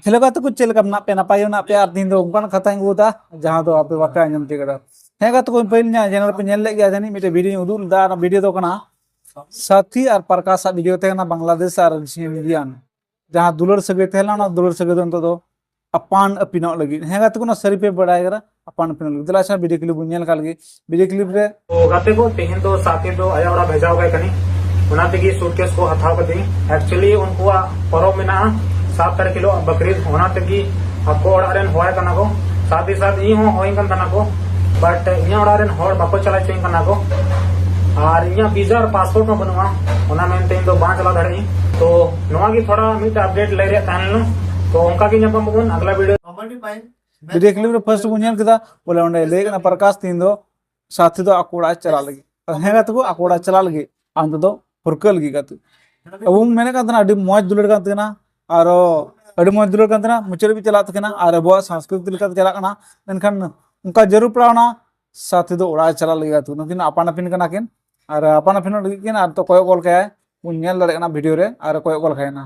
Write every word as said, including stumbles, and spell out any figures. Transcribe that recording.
Hello ᱜᱟᱛᱮ ᱠᱚ, ᱪᱮᱫ ᱞᱮᱠᱟ ᱢᱮᱱᱟᱜ ᱯᱮᱭᱟ? ᱱᱟᱯᱟᱭ ᱜᱮ ᱢᱮᱱᱟᱜ ᱯᱮᱭᱟ? ᱟᱨ ᱛᱤᱦᱤᱧ ᱫᱚ ᱚᱱᱠᱟᱱ ᱠᱟᱛᱷᱟᱧ ᱟᱹᱜᱩ ᱮᱫᱟ, ᱡᱟᱦᱟᱸ ᱫᱚ ᱟᱯᱮ ᱵᱟᱯᱮ ᱟᱸᱡᱚᱢ ᱛᱤᱭᱳᱜ ᱠᱟᱫᱟ᱾ ᱦᱮᱸ ᱜᱟᱛᱮ ᱠᱚ, ᱯᱟᱹᱦᱤᱞ ᱤᱧᱟᱹᱜ channel ᱨᱮᱯᱮ ᱧᱮᱞ ᱞᱮᱫ ᱜᱮᱭᱟ ᱡᱟᱹᱱᱤᱡ, ᱢᱤᱫᱴᱮᱡ video ᱧ ᱩᱫᱩᱜ ᱞᱮᱫᱟ᱾ ᱚᱱᱟ video ᱫᱚ ᱠᱟᱱᱟ ᱥᱟᱛᱷᱤ ᱟᱨ ᱯᱨᱚᱠᱟᱥ ᱟᱜ video ᱛᱟᱦᱮᱸ ᱠᱟᱱᱟ, ᱵᱟᱝᱞᱟᱫᱮᱥ ᱟᱨ Indian ᱡᱟᱦᱟᱸ ᱫᱩᱞᱟᱹᱲ ᱥᱟᱹᱜᱟᱹᱭ ᱛᱟᱦᱮᱸ ᱞᱮᱱᱟ, ᱚᱱᱟ ᱫᱩᱞᱟᱹᱲ ᱥᱟᱹᱜᱟᱹᱭ ᱫᱚ ᱱᱤᱛᱚᱜ ᱫᱚ ᱟᱯᱟᱱ ᱟᱹᱯᱤᱱᱚᱜ ᱞᱟᱹᱜᱤᱫ᱾ ᱦᱮᱸ ᱜᱟᱛᱮ ᱠᱚ, ᱚᱱᱟ ᱥᱟᱹᱨᱤ ᱯᱮ ᱵᱟᱲᱟᱭ ᱠᱟᱫᱟ, ᱟᱯᱟᱱ ᱟᱹᱯᱤᱱᱚᱜ ᱞᱟᱹᱜᱤᱫ᱾ ᱫᱮᱞᱟ ᱟᱪᱪᱷᱟ, video clip ᱵᱚᱱ ᱧᱮᱞ ᱠᱟᱜ ᱞᱮᱜᱮ᱾ Video clip ᱨᱮ ᱛᱚ ᱜᱟᱛᱮ ᱠᱚ, ᱛᱮᱦᱮᱧ ᱫᱚ ᱥᱟᱛᱷᱤ ᱫᱚ ᱟᱭᱟᱜ ᱚᱲᱟᱜ ᱵᱷᱮᱡᱟᱣ ᱠᱟᱭ ᱠᱟᱹᱱᱟᱹᱧ, ᱚᱱᱟ ᱛᱮᱜᱮ suitcase ᱠᱚ ᱦᱟᱛᱟᱣ ᱠᱟᱹᱫᱟᱹᱧ᱾ Actually ᱩᱱᱠᱩᱣᱟᱜ ᱯᱚᱨᱚᱵᱽ ᱢᱮᱱᱟᱜᱼᱟ ᱥᱟᱛ ᱛᱟᱹᱨᱤᱠᱷ ᱦᱤᱞᱳᱜ ᱵᱟᱠᱨᱤᱫ, ᱚᱱᱟ ᱛᱮᱜᱮ ᱟᱠᱚ ᱚᱲᱟᱜ ᱨᱮᱱ ᱦᱚᱦᱚᱭ ᱠᱟᱱᱟ ᱠᱚ, ᱥᱟᱛᱷᱤ ᱥᱟᱛᱷ ᱤᱧ ᱦᱚᱸ ᱦᱚᱦᱚᱧ ᱠᱟᱱ ᱛᱟᱦᱮᱱᱟ ᱠᱚ, but ᱤᱧᱟᱹᱜ ᱚᱲᱟᱜ ᱨᱮᱱ ᱦᱚᱲ ᱵᱟᱠᱚ ᱪᱟᱞᱟᱣ ᱦᱚᱪᱚᱧ ᱠᱟᱱᱟ ᱠᱚ᱾ ᱟᱨ ᱤᱧᱟᱹᱜ visa ᱟᱨ passport ᱦᱚᱸ ᱵᱟᱹᱱᱩᱜᱼᱟ, ᱚᱱᱟ ᱢᱮᱱᱛᱮ ᱤᱧ ᱫᱚ ᱵᱟᱝ ᱪᱟᱞᱟᱣ ᱫᱟᱲᱮᱭᱟᱜ ᱟᱹᱧ᱾ ᱛᱚ ᱱᱚᱣᱟ ᱜᱮ ᱛᱷᱚᱲᱟ ᱢᱤᱫᱴᱮᱡ update ᱞᱟᱹᱭ ᱨᱮᱭᱟᱜ ᱛᱟᱦᱮᱸ ᱞᱮᱱᱟ᱾ ᱛᱚ ᱚᱱᱠᱟ ᱜᱮ ᱧᱟᱯᱟᱢ ᱟᱵᱚᱱ ᱟᱜᱽᱞᱟ video᱾ Video clip ᱨᱮ first ᱵᱚᱱ ᱧᱮᱞ ᱠᱮᱫᱟ, ᱵᱚᱞᱮ ᱚᱸᱰᱮ ᱞᱟᱹᱭ ᱠᱟᱱᱟ ᱯᱨᱚᱠᱟᱥ ᱛᱤᱦᱤᱧ ᱫᱚ ᱥᱟᱛᱷᱤ ᱫᱚ ᱟᱠᱚ ᱚᱲᱟᱜ ᱮ ᱪᱟᱞᱟᱜ ᱞᱟᱹᱜᱤᱫ᱾ ᱟᱫᱚ ᱦᱮᱸ ᱜᱟᱛᱮ ᱠᱚ, ᱟᱠᱚ ᱚᱲᱟᱜ ᱮ ᱪᱟᱞᱟᱜ ᱞᱟᱹᱜᱤᱫ, ᱟᱢ ᱛᱮᱫᱚ ᱯᱷᱩᱨᱠᱟᱹ ᱞᱟᱹᱜᱤᱫ ᱜᱟᱛᱮ᱾ ᱟᱵᱚ ᱵᱚᱱ ᱢᱮᱱᱮᱫ ᱠᱟᱱ ᱛᱟᱦᱮᱱᱟ ᱟᱹᱰᱤ ᱢᱚᱡᱽ ᱫᱩᱞᱟᱹᱲ ᱠᱟᱱ ᱛᱟᱦᱮᱱᱟ, ᱟᱨᱚ ᱟᱹᱰᱤ ᱢᱚᱡᱽ ᱫᱩᱞᱟᱹᱲ ᱠᱟᱱ ᱛᱟᱦᱮᱱᱟ, ᱢᱩᱪᱟᱹᱫ ᱦᱟᱹᱵᱤᱡ ᱪᱟᱞᱟᱜ ᱛᱟᱹᱠᱤᱱᱟ ᱟᱨ ᱟᱵᱚᱣᱟᱜ ᱥᱚᱝᱥᱠᱨᱤᱛᱤ ᱞᱮᱠᱟᱛᱮ ᱪᱟᱞᱟᱜ ᱠᱟᱱᱟ᱾ ᱢᱮᱱᱠᱷᱟᱱ ᱚᱱᱠᱟ ᱡᱟᱹᱨᱩᱲ ᱯᱟᱲᱟᱣᱱᱟ, ᱥᱟᱛᱷᱤ ᱫᱚ ᱚᱲᱟᱜ ᱮ ᱪᱟᱞᱟᱜ ᱞᱟᱹᱜᱤᱫ ᱜᱟᱛᱮ᱾ ᱱᱩᱠᱤᱱ ᱟᱯᱟᱱ ᱟᱹᱯᱤᱱ ᱠᱟᱱᱟ ᱠᱤᱱ, ᱟᱨ ᱛᱚ ᱠᱚᱭᱚᱜ ᱜᱚᱞ ᱠᱟᱭᱟᱭ, ᱵᱚᱱ ᱧᱮᱞ ᱫᱟᱲᱮᱭᱟᱜ ᱠᱟᱱᱟ video ᱨᱮ, ᱟᱨ ᱠᱚᱭᱚᱜ ᱜᱚᱞ ᱠᱟᱭ ᱠᱟᱱᱟ᱾